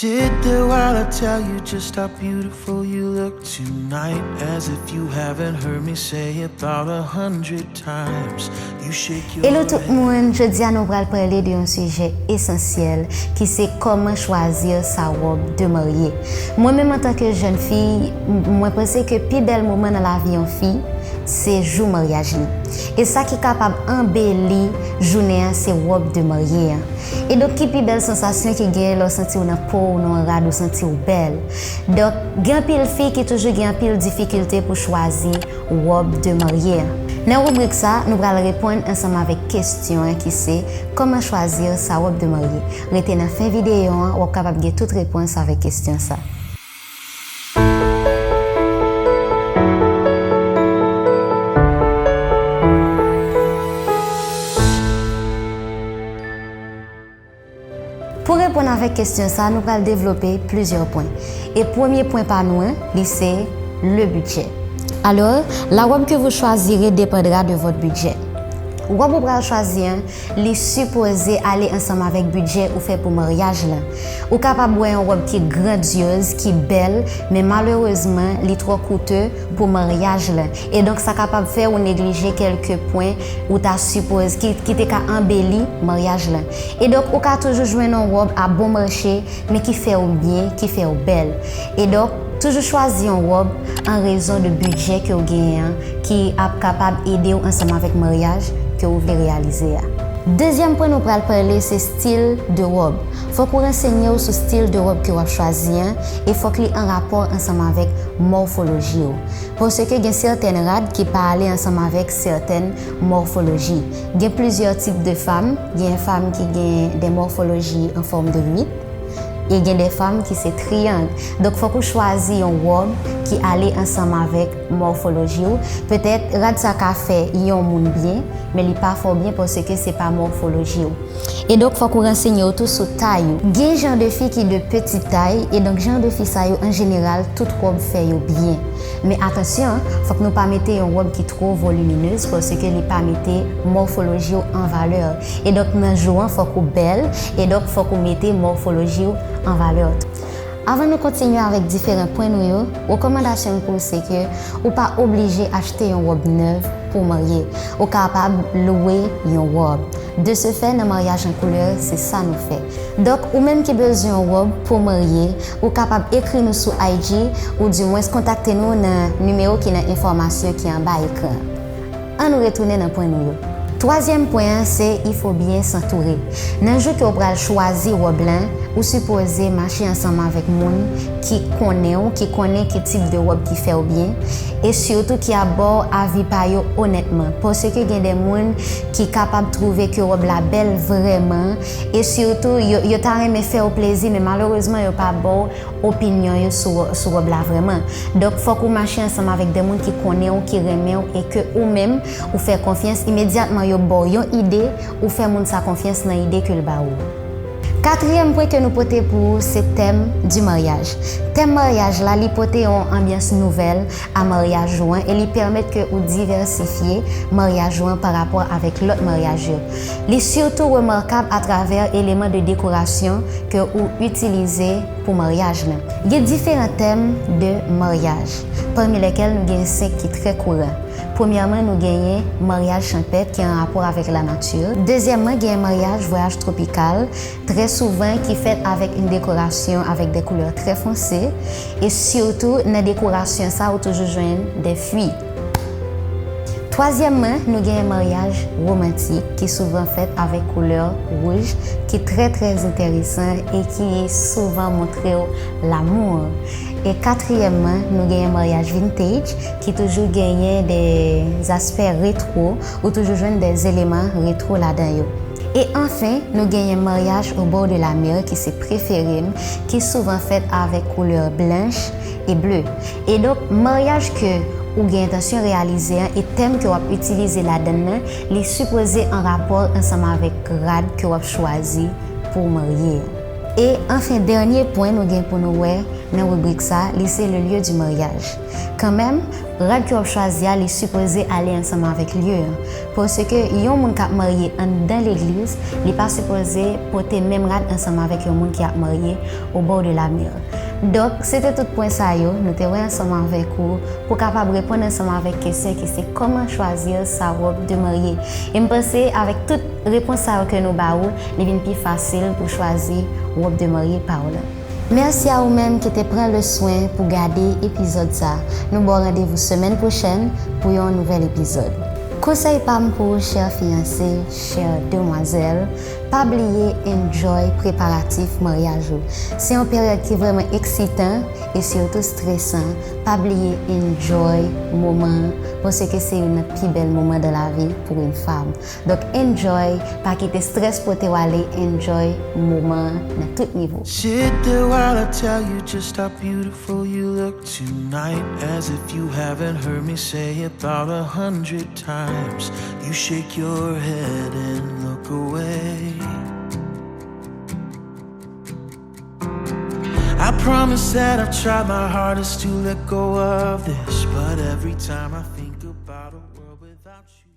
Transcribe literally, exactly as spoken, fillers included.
Did the world tell you just how beautiful you look tonight? As if you haven't heard me say about a hundred times. You shake your Hello tout moun, jodi a nou pral pale de yon sijè esansyèl ki se kòman chwazi sa wòb de marye. Mwen menm antanke jèn fi, m- mwen panse ke pi bèl moman nan lavi yon fi se jou maryaj li. E sa ki kapab anbeli jounen an se wòb de marye an. E donk, ki pi bèl sansasyon ki genyen lè w santi w nan po w, nan yon rad, ou santi w bèl? Donk, gen anpil fi ki toujou gen anpil difikilte pou chwazi wòb de marye an. Nan ribrik sa, nou pral reponn ansanm avèk kesyon an ki se, kòman chwazi sa wòb de marye? Rete nan fen videyo an, w ap kapab gen tout repons avèk kesyon sa. Pou reponn avèk kesyon sa, nou pral devlope plizyè pwen. E premye pwen pa nou an, li se le budget. Alors, la robe que vous choisirez dépendra de votre budget. Wòb ou pral chwazi an, li sipoze ale ansanm avèk bidjè ou fè pou maryaj lan. Ou kapab wè yon wòb ki grandyoz, ki bèl, men malerezman, li twò koute pou maryaj lan. E donk, sa kapab fè ou neglije kèlke pwen ou ta sipoze, ki, ki te ka anbeli maryaj lan. E donk, ou ka toujou jwenn yon wòb a bon mache, men ki fè w byen, ki fè w bèl. E donk, toujou chwazi yon wòb an rezon de bidjè ke w genyen an, ki ap kapab ede w ansanm avèk maryaj ke w vle reyalize a. Dezyèm pwen nou pral pale se stil de wòb. Fòk ou ransenye w sou stil de wòb ke w ap chwazi an, e fòk li an rapò ansanm avèk mòfoloji w. Paske gen sètèn rad ki pa ale ansanm avèk sètèn mòfoloji. Gen plizyè tip de fanm, gen fanm ki gen de mòfoloji an fòm de uit, e gen de fanm ki se triyang. Donk, fòk ou chwazi yon wòb ki ale ansanm avèk mòfoloji w. Petèt, rad sa ka fè yon moun byen, men li pa fè w byen paske se pa mòfoloji w. E donk, fòk ou ransenye w tou sou tay ou. Gen jan de fi ki de petite taille, e donk, jan de fi sa yo, an jeneral, tout wòb fè yo byen. Men atansyon, fòk nou pa mete yon wòb ki twò voliminez, paske li pa mete mòfoloji w an valè. E donk, nan jou an, fòk ou bèl, e donk, fòk ou mete mòfoloji w an valè tou. Avan nou kontinye avèk diferan pwen nou yo, rekòmandasyon m pou w se ke ou pa oblije achte yon wòb nèv pou w marye. Ou kapab lwe yon wòb. De ce fait, nan maryaj an koulè, se sa nou fè. Donk, ou menm ki bezwen yon wòb pou w marye, ou kapab ekri nou sou I G, oudimwens kontakte nou nan nimewo ki nan enfòmasyon ki anba ekran an. Ann nou retounen nan pwen nou yo. Twazyèm pwen an se, il faut bien s'entourer. Nan jou ke w pral chwazi wòb lan, ou sipoze mache ansanm avèk moun ki konnen w, ki konnen ki tip de wòb ki fè w byen, e sitou ki ap ba w avi pa yo onètman. Paske gen de moun ki kapab twouve ke wòb la bèl vrèman, e sitou yo, yo ta renmen fè w plezi, men malerezman yo pa ba w opinyon yo sou, sou wòb la vrèman. Donk, fòk ou mache ansanm avèk de moun ki konnen w, ki renmen w, e ke ou menm, ou fè konfyans. Imedyatman yo ba w yon ide, ou fè moun sa konfyans nan ide ke l ba ou. Katriyèm pwen ke nou pote pou ou, se tèm di maryaj. Tèm maryaj la, li pote yon anbyans nouvèl a maryaj ou an e li pèmèt ke ou divèsifye maryaj ou an pa rapò avèk lòt maryaj yo. Li sitou remakab atravè eleman de dekorasyon ke ou itilize pou maryaj lan. Gen diferan tèm de maryaj, pami lèkèl nou gen senk ki trè kouran. Premyèman, nou genyen maryaj chanpèt ki an rapò avèk lanati. Dezyèmman, genyen maryaj vwayaj twopikal, trè souvan ki fèt avèk yon dekorasyon avèk de koulè trè fonse, e sitou nan dekorasyon sa, ou toujou jwenn de fwi. Twazyèmman, nou genyen maryaj womantik ki souvan fèt avèk koulè wouj, ki trè, trè enteresan e ki souvan montre w lamou. E katriyèmman, nou genyen maryaj vintage ki toujou genyen de aspè retwo, ou toujou jwenn de eleman retwo ladan yo. E anfen, nou genyen maryaj au bord de la mer ki se prefere m, ki souvan fèt avèk koulè blanch e ble. E donk, maryaj ke ou gen entansyon reyalize an e tèm ke w ap itilize ladan l nan, li sipoze an rapò ansanm avèk grad ke w ap chwazi pou w marye an. E anfen, dènye pwen nou gen pou nou wè, Nan ribrik sa, li se le lieu du mariage. Kanmenm, rad ke w ap chwazi a, li sipoze ale ansanm avèk lye an. Paske yon moun k ap marye anndan legliz, li pa sipoze pote menm rad ansanm avèk yon moun ki ap marye au bord de la mer. Donk, se te tout pwen sa yo, nou te wè ansanm avèk ou, pou kapab reponn ansanm avèk kesyon ki se comment choisir sa robe de mariée. E m panse, avèk tout repons sa yo ke nou ba ou, li vin pi fasil pou chwazi robe de mariée pa w lan. Mèsi a ou menm ki te pran le swen pou gade epizòd sa. Nou ba w randevou semèn pwochèn pou yon nouvèl epizòd. Konsèy pa m pou ou, chè fiyanse, chè demwazèl, pa bliye enjoy preparatif maryaj ou. Se yon peryòd ki vrèman eksitan e sitou stresan. Pa bliye enjoy moman an, paske se youn nan pi bèl moman dans la vie pour une femme. Donk enjoy, pa kite strès pote w ale, enjoy moman an nan tout nivo. Sit there while I tell you just how beautiful you look tonight. As if you haven't heard me say about a hundred times. You shake your head and look away. I promise that I've tried my hardest to let go of this, but every time I think about a world without you.